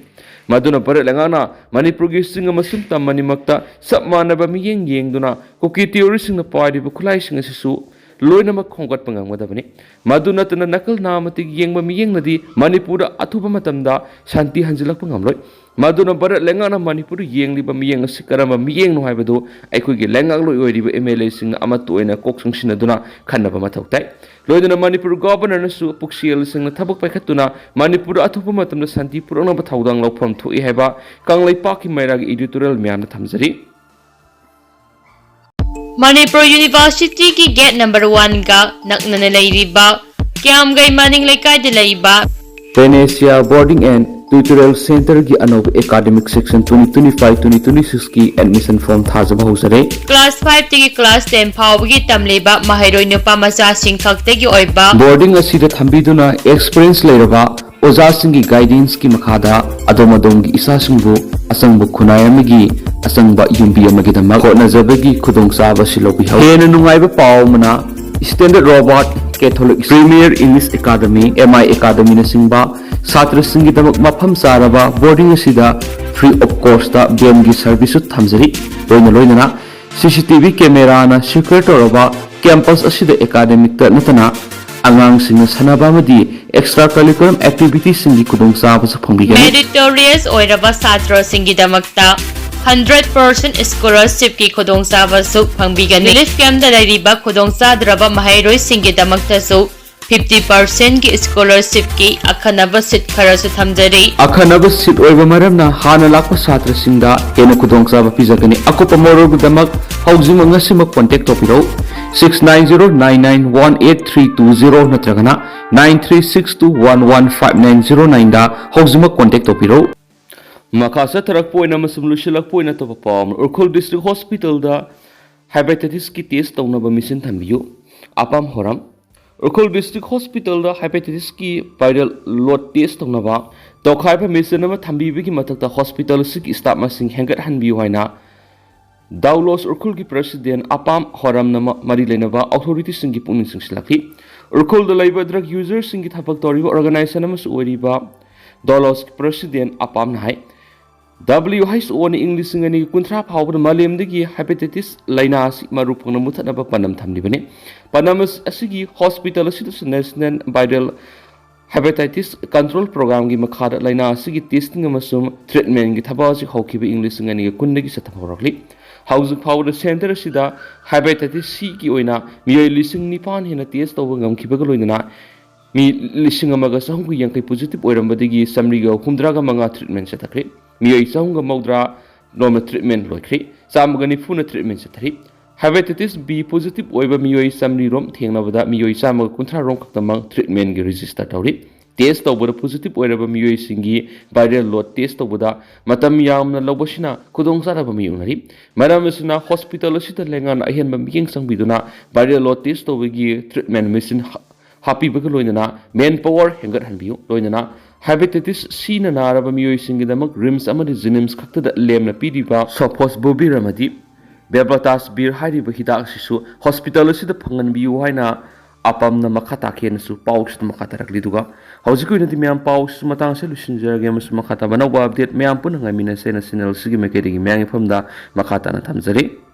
ꯃꯗꯨꯅ ꯚꯥꯔꯠ ꯂꯩꯉꯥꯛꯅ ꯃꯅꯤꯄꯨꯔꯒꯤ ꯆꯤꯡ ꯑꯃꯁꯨꯡ ꯇꯝ ꯑꯅꯤꯃꯛꯇ ꯆꯞ ꯃꯥꯟꯅꯕ ꯃꯤꯠꯌꯦꯡ ꯌꯦꯡꯗꯨꯅ ꯀꯨꯀꯤ terroristꯁꯤꯡꯅ ꯄꯥꯏꯔꯤꯕ ꯈꯨꯠꯂꯥꯏꯁꯤꯡ ꯑꯁꯤꯁꯨ ꯂꯣꯏꯅꯃꯛ ꯈꯣꯝꯒꯠꯄ ꯉꯝꯒꯗꯕꯅꯤ꯫ ꯃꯗꯨ ꯅꯠꯇꯅ ꯅꯥꯀꯜ ꯅꯥꯃꯇꯤꯛ ꯌꯦꯡꯕ ꯃꯤꯠꯌꯦꯡꯅꯗꯤ ꯃꯅꯤꯄꯨꯔꯗ ꯑꯊꯨꯕ ꯃꯇꯝꯗ ꯁꯥꯟꯇꯤ ꯍꯟꯖꯤꯜꯂꯛꯄ ꯉꯝꯂꯣꯏ꯫ ꯃꯗꯨꯅ ꯚꯥꯔꯠ ꯂꯩꯉꯥꯛꯅ ꯃꯅꯤꯄꯨꯔꯗ ꯌꯦꯡꯂꯤꯕ ꯃꯤꯠꯌꯦꯡ ꯑꯁꯤ ꯀꯔꯝꯕ ꯃꯤꯠꯌꯦꯡꯅꯣ ꯍꯥꯏꯕꯗꯨ ꯑꯩꯈꯣꯏꯒꯤ ꯂꯩꯉꯥꯛꯂꯣꯏ ꯑꯣꯏꯔꯤꯕ MLAꯁꯤꯡꯅ ꯑꯃꯠꯇ ꯑꯣꯏꯅ ꯀꯣꯛ ꯆꯪꯁꯤꯟꯅꯗꯨꯅ ꯈꯟꯅꯕ ꯃꯊꯧ ꯇꯥꯏ꯫ ꯂꯣꯏꯅꯅ ꯃꯅꯤꯄꯨꯔ governorꯅꯁꯨ ꯄꯨꯛꯆꯦꯜ ꯁꯦꯡꯅ ꯊꯕꯛ ꯄꯥꯏꯈꯠꯇꯨꯅ ꯃꯅꯤꯄꯨꯔꯗ ꯑꯊꯨꯕ ꯃꯇꯝꯗ ꯁꯥꯟꯇꯤ ꯄꯨꯔꯛꯅꯕ ꯊꯧꯗꯥꯡ ꯂꯧꯐꯝ ꯊꯣꯛꯏ ꯍꯥꯏꯕ ꯀꯪꯂꯩꯄꯥꯛꯀꯤ ꯃꯩꯔꯥꯒꯤ editorial ꯃꯌꯥꯝꯗ ꯊꯝꯖꯔꯤ꯫ ꯃꯅꯤꯄꯨꯔ ꯌꯨꯅꯤꯚꯔꯁꯤꯇꯤꯒꯤ ꯒꯦꯠ ꯅꯝꯕꯔ ꯋꯥꯟꯒ ꯅꯛꯅꯅ ꯂꯩꯔꯤꯕ ꯀ꯭ꯌꯥꯝꯒꯩ ꯃꯅꯤꯡ ꯂꯩꯀꯥꯏꯗ ꯂꯩꯕ Renaissance Boarding and Tutorial Centreꯒꯤ ꯑꯅꯧꯕ academic session twenty twenty-five twenty twenty-sixꯀꯤ admission form ꯊꯥꯖꯕ ꯍꯧꯖꯔꯦ꯫ ꯀ꯭ꯂꯥꯁ ꯐꯥꯏꯚꯇꯒꯤ ꯀ꯭ꯂꯥꯁ ꯇꯦꯟ ꯐꯥꯎꯕꯒꯤ ꯇꯝꯂꯤꯕ ꯃꯍꯩꯔꯣꯏ ꯅꯨꯄꯥ ꯃꯆꯥꯁꯤꯡ ꯈꯛꯇꯒꯤ ꯑꯣꯏꯕ Boarding ꯑꯁꯤꯗ ꯊꯝꯕꯤꯗꯨꯅ experience ꯂꯩꯔꯕ ꯑꯣꯖꯥꯁꯤꯡꯒꯤ guidanceꯀꯤ ꯃꯈꯥꯗ ꯑꯗꯣꯝ ꯑꯗꯣꯝꯒꯤ ꯏꯆꯥꯁꯤꯡꯕꯨ ꯑꯆꯪꯕ ꯈꯨꯟꯅꯥꯏ ꯑꯃꯒꯤ ꯑꯆꯪꯕ ꯌꯨꯝꯕꯤ ꯑꯃꯒꯤꯗꯃꯛ ꯍꯣꯠꯅꯖꯕꯒꯤ ꯈꯨꯗꯣꯡꯆꯥꯕ ꯑꯁꯤ ꯂꯧꯕꯤꯍꯧ꯫ ꯍꯦꯟꯅ ꯅꯨꯡꯉꯥꯏꯕ ꯄꯥꯎ ꯑꯃꯅ, Standard Robert Catholic Premier English Academy, M I Academyꯅꯆꯤꯡꯕ ꯁꯥꯇ꯭ꯔꯁꯤꯡꯒꯤꯗꯃꯛ ꯃꯐꯝ ꯆꯥꯔꯕ boarding ꯑꯁꯤꯗ free of cost venꯒꯤ serviceꯁꯨ ꯊꯝꯖꯔꯤ꯫ ꯂꯣꯏꯅ ꯂꯣꯏꯅꯅ CCTV cameraꯅ secure ꯇꯧꯔꯕ campus ꯑꯁꯤꯗ academicꯇ ꯅꯠꯇꯅ ꯑꯉꯥꯡꯁꯤꯡꯅ ꯁꯥꯟꯅꯕ ꯑꯃꯗꯤ extra curriculum activitiesꯁꯤꯡꯒꯤ ꯈꯨꯗꯣꯡꯆꯥꯕꯁꯨ ꯐꯪꯕꯤꯒꯅꯤ꯫ Meritorious ꯑꯣꯏꯔꯕ ꯁꯥꯇ꯭ꯔꯁꯤꯡꯒꯤꯗꯃꯛꯇ hundred percent scholarshipꯀꯤ ꯈꯨꯗꯣꯡꯆꯥꯕꯁꯨ ꯐꯪꯕꯤꯒꯅꯤ꯫ Relief campꯇ ꯂꯩꯔꯤꯕ ꯈꯨꯗꯣꯡꯆꯥꯗ꯭ꯔꯕ ꯃꯍꯩꯔꯣꯏꯁꯤꯡꯒꯤꯗꯃꯛꯇꯁꯨ ꯐꯤꯐꯇꯤ ꯄꯥꯔꯁꯦꯟꯒꯤ ꯁ꯭ꯀꯣꯂꯔꯁꯤꯞꯀꯤ ꯑꯈꯟꯅꯕ ꯁꯤꯠ ꯈꯔꯁꯨ ꯊꯝꯖꯔꯤ꯫ ꯑꯈꯟꯅꯕ ꯁꯤꯠ ꯑꯣꯏꯕ ꯃꯔꯝꯅ ꯍꯥꯟꯅ ꯂꯥꯛꯄ ꯁꯥꯇ꯭ꯔꯁꯤꯡꯗ ꯍꯦꯟꯅ ꯈꯨꯗꯣꯡꯆꯥꯕ ꯄꯤꯖꯒꯅꯤ꯫ ꯑꯀꯨꯞꯄ ꯃꯔꯣꯜꯒꯤꯗꯃꯛ ꯍꯧꯖꯤꯛꯃꯛ ꯉꯁꯤꯃꯛ ꯀꯣꯟꯇꯦꯛ ꯇꯧꯕꯤꯔꯛꯎ꯫ Six nine zero nine nine one eight three two zero ꯅꯠꯇ꯭ꯔꯒꯅ nine three six two one one five nine zero ꯅꯥꯏꯟꯗ ꯍꯧꯖꯤꯛꯃꯛ ꯀꯣꯟꯇꯦꯛ ꯇꯧꯕꯤꯔꯛꯎ꯫ ꯃꯈꯥ ꯆꯠꯊꯔꯛꯄ ꯑꯣꯏꯅ ꯑꯃꯁꯨꯡ ꯂꯣꯏꯁꯤꯜꯂꯛꯄ ꯑꯣꯏꯅ ꯑꯇꯣꯞꯄ ꯄꯥꯎ ꯑꯃ, ꯎꯈ꯭ꯔꯨꯜ ꯗꯤꯁꯇ꯭ꯔꯤꯛ ꯍꯣꯁꯄꯤꯇꯥꯜꯗ ꯍꯦꯄꯥꯇꯥꯏꯇꯤꯁꯀꯤ ꯇꯦꯁ ꯇꯧꯅꯕ ꯃꯦꯆꯤꯟ ꯊꯝꯕꯤꯌꯨ꯫ ꯑꯄꯥꯝ ꯍꯣꯔꯝ꯫ ꯎꯈ꯭ꯔꯨꯜ ꯗꯤꯁꯇ꯭ꯔꯤꯛ ꯍꯣꯁꯄꯤꯇꯥꯜꯗ ꯍꯦꯄꯥꯇꯥꯏꯇꯤꯁꯀꯤ ꯚꯥꯏꯔꯦꯜ ꯂꯣꯗ ꯇꯦꯁ ꯇꯧꯅꯕ ꯇꯣꯈꯥꯏꯕ ꯃꯦꯆꯤꯟ ꯑꯃ ꯊꯝꯕꯤꯕꯒꯤ ꯃꯊꯛꯇ ꯍꯣꯁꯄꯤꯇꯥꯜ ꯑꯁꯤꯒꯤ ꯁ꯭ꯇꯥꯐ ꯃꯁꯤꯡ ꯍꯦꯟꯒꯠꯍꯟꯕꯤꯌꯨ ꯍꯥꯏꯅ ꯗꯥꯎꯂꯣꯁ ꯎꯈ꯭ꯔꯨꯜꯒꯤ ꯄ꯭ꯔꯦꯁꯤꯗꯦꯟ ꯑꯄꯥꯝ ꯍꯣꯔꯝꯅ ꯃ-, ꯃꯔꯤ ꯂꯩꯅꯕ ꯑꯣꯊꯣꯔꯤꯇꯤꯁꯤꯡꯒꯤ ꯄꯨꯛꯅꯤꯡ ꯆꯤꯡꯁꯤꯜꯂꯛꯈꯤ꯫ ꯎꯈ꯭ꯔꯨꯜꯗ ꯂꯩꯕ ꯗ꯭ꯔꯒ ꯌꯨꯖꯔꯁꯤꯡꯒꯤ ꯊꯕꯛ ꯇꯧꯔꯤꯕ ꯑꯣꯔꯒꯅꯥꯏꯖꯦꯁꯟ ꯑꯃꯁꯨ ꯑꯣꯏꯔꯤꯕ ꯗꯥꯎꯂꯣꯁꯀꯤ ꯄ꯭ꯔꯦꯁꯤꯗꯦꯟ ꯑꯄꯥꯝꯅ ꯍꯥꯏ, ꯗꯕ꯭ꯂꯤꯌꯨ ꯑꯩꯆ ꯑꯣꯅ ꯏꯪ ꯂꯤꯁꯤꯡ ꯑꯅꯤꯒ ꯀꯨꯟꯊ꯭ꯔꯥ ꯐꯥꯎꯕꯗ ꯃꯥꯂꯦꯝꯗꯒꯤ ꯍꯦꯄꯥꯇꯥꯏꯇꯤꯁ ꯂꯥꯏꯅꯥ ꯑꯁꯤ ꯃꯔꯨ ꯐꯪꯅ ꯃꯨꯊꯠꯅꯕ ꯄꯥꯟꯗꯝ ꯊꯝꯂꯤꯕꯅꯤ꯫ ꯄꯥꯟꯗꯝ ꯑꯁ-, ꯑꯁꯤꯒꯤ ꯍꯣꯁꯄꯤꯇꯥꯜ ꯑꯁꯤꯗꯁꯨ ꯅꯦꯁꯅꯦꯜ ꯚꯥꯏꯔꯦꯜ ꯍꯦꯄꯥꯇꯥꯏꯇꯤꯁ ꯀꯟꯇ꯭ꯔꯣꯜ ꯄ꯭ꯔꯣꯒ꯭ꯔꯥꯝꯒꯤ ꯃꯈꯥꯗ ꯂꯥꯏꯅꯥ ꯑꯁꯤꯒꯤ ꯇꯦꯁꯇꯤꯡ ꯑꯃꯁꯨꯡ ꯇ꯭ꯔꯤꯠꯃꯦꯟꯒꯤ ꯊꯕꯛ ꯑꯁꯤ ꯍꯧꯈꯤꯕ ꯏꯪ ꯂꯤꯁꯤꯡ ꯑꯅꯤꯒ ꯀꯨꯟꯗꯒꯤ ꯆꯠꯊꯕ ꯍꯧꯔꯛꯂꯤ꯫ ꯍꯧꯖꯤꯛ ꯐꯥꯎꯕꯗ ꯁꯦꯟꯇꯔ ꯑꯁꯤꯗ ꯍꯦꯄꯥꯇꯥꯏꯇꯤꯁ ꯁꯤꯒꯤ ꯑꯣꯏꯅ ꯃꯤꯑꯣꯏ ꯂꯤꯁꯤꯡ ꯅꯤꯄꯥꯟ ꯍꯦꯟꯅ ꯇꯦꯁ ꯇꯧꯕ ꯉꯝꯈꯤꯕꯒ ꯂꯣꯏꯅꯅ ꯃꯤ ꯂꯤꯁꯤꯡ ꯑꯃꯒ ꯆꯍꯨꯝꯒ ꯌꯥꯡꯈꯩ ꯄꯣꯖꯤꯇꯤꯚ ꯑꯣꯏꯔꯝꯕꯗꯒꯤ ꯆꯥꯃꯔꯤꯒ ꯍꯨꯝꯗ꯭ꯔꯥꯒ ꯃꯉꯥ ꯇ꯭ꯔꯤꯠꯃꯦꯟ ꯆꯠꯊꯈ꯭ꯔꯦ꯫ ꯃꯤꯑꯣꯏ ꯆꯍꯨꯝꯒ ꯃꯧꯗ꯭ꯔꯥ ꯔꯣꯝꯅ ꯇ꯭ꯔꯤꯠꯃꯦꯟ ꯂꯣꯏꯈ꯭ꯔꯦ꯫ ꯆꯥꯝꯃꯒ ꯅꯤꯐꯨꯅ ꯇ꯭ꯔꯤꯠꯃꯦꯟ ꯆꯠꯊꯔꯤ꯫ ꯍꯦꯄꯥꯇꯥꯏꯇꯤꯁ ꯕꯤ ꯄꯣꯖꯤꯇꯤꯚ ꯑꯣꯏꯕ ꯃꯤꯑꯣꯏ ꯆꯥꯃꯔꯤ ꯔꯣꯝ ꯊꯦꯡꯅꯕꯗ ꯃꯤꯑꯣꯏ ꯆꯥꯝꯃꯒ ꯀꯨꯟꯊ꯭ꯔꯥ ꯔꯣꯝ ꯈꯛꯇꯃꯛ ꯇ꯭ꯔꯤꯠꯃꯦꯟꯒꯤ ꯔꯦꯖꯤꯁꯇꯔ ꯇꯧꯔꯤ꯫ ꯇꯦꯁ ꯇꯧꯕꯗ ꯄꯣꯖꯤꯇꯤꯚ ꯑꯣꯏꯔꯕ ꯃꯤꯑꯣꯏꯁꯤꯡꯒꯤ ꯚꯥꯏꯔꯦꯜ ꯂꯣꯗ ꯇꯦꯁ ꯇꯧꯕꯗ ꯃꯇꯝ ꯌꯥꯝꯅ ꯂꯧꯕꯁꯤꯅ ꯈꯨꯗꯣꯡꯆꯥꯗꯕ ꯃꯥꯌꯣꯛꯅꯔꯤ꯫ ꯃꯔꯝ ꯑꯁꯤꯅ ꯍꯣꯁꯄꯤꯇꯥꯜ ꯑꯁꯤꯗ ꯂꯩꯉꯥꯛꯅ ꯑꯍꯦꯟꯕ ꯃꯤꯠꯌꯦꯡ ꯆꯪꯕꯤꯗꯨꯅ ꯚꯥꯏꯔꯦꯜ ꯂꯣꯗ ꯇꯦꯁ ꯇꯧꯕꯒꯤ ꯇ꯭ꯔꯤꯠꯃꯦꯟ ꯃꯦꯆꯤꯟ ꯍꯥ-, ꯍꯥꯞꯄꯤꯕꯒ ꯂꯣꯏꯅꯅ ꯃꯦꯟ ꯄꯥꯋꯔ ꯍꯦꯟꯒꯠꯍꯟꯕꯤꯌꯨ꯫ ꯂꯣꯏꯅꯅ ꯍꯦꯄꯥꯇꯥꯏꯇꯤꯁ ꯁꯤꯅ ꯅꯥꯔꯕ ꯃꯤꯑꯣꯏꯁꯤꯡꯒꯤꯗꯃꯛ ꯔꯤꯝꯁ ꯑꯃꯗꯤ ꯖꯤꯅꯤꯝꯁ ꯈꯛꯇꯗ ꯂꯦꯝꯅ ꯄꯤꯔꯤꯕ ꯁꯣꯐꯣꯁꯕꯨꯕꯤꯔ ꯑꯃꯗꯤ ꯕꯦꯕ꯭ꯂꯥꯇꯥꯁꯕꯤꯔ ꯍꯥꯏꯔꯤꯕ ꯍꯤꯗꯥꯛ ꯑꯁꯤꯁꯨ ꯍꯣꯁꯄꯤꯇꯥꯜ ꯑꯁꯤꯗ ꯐꯪꯍꯟꯕꯤꯌꯨ ꯍꯥꯏꯅ ꯑꯄꯥꯝꯅ ꯃꯈꯥ ꯇꯥꯈꯤ ꯍꯥꯏꯅꯁꯨ ꯄꯥꯎꯁꯤꯗ ꯃꯈꯥ ꯇꯥꯔꯛꯂꯤ꯫ ꯑꯗꯨꯒ ꯍꯧꯖꯤꯛꯀꯤ ꯑꯣꯏꯅꯗꯤ ꯃꯌꯥꯝ ꯄꯥꯎꯁꯤꯁꯨ ꯃꯇꯥꯡ ꯑꯁꯤꯗ ꯂꯣꯏꯁꯤꯟꯖꯔꯒꯦ ꯑꯃꯁꯨꯡ ꯃꯈꯥ ꯇꯥꯕ ꯑꯅꯧꯕ ꯑꯞꯗꯦꯠ ꯃꯌꯥꯝ ꯄꯨꯟꯅ ꯉꯥꯏꯃꯤꯟꯅꯁꯦꯅ ꯆꯦꯅꯦꯜ ꯑꯁꯤꯒꯤ ꯃꯥꯏꯀꯩꯗꯒꯤ ꯃꯌꯥꯝꯒꯤ ꯃꯐꯝꯗ ꯃꯈꯥ ꯇꯥꯅ ꯊꯝꯖꯔꯤ꯫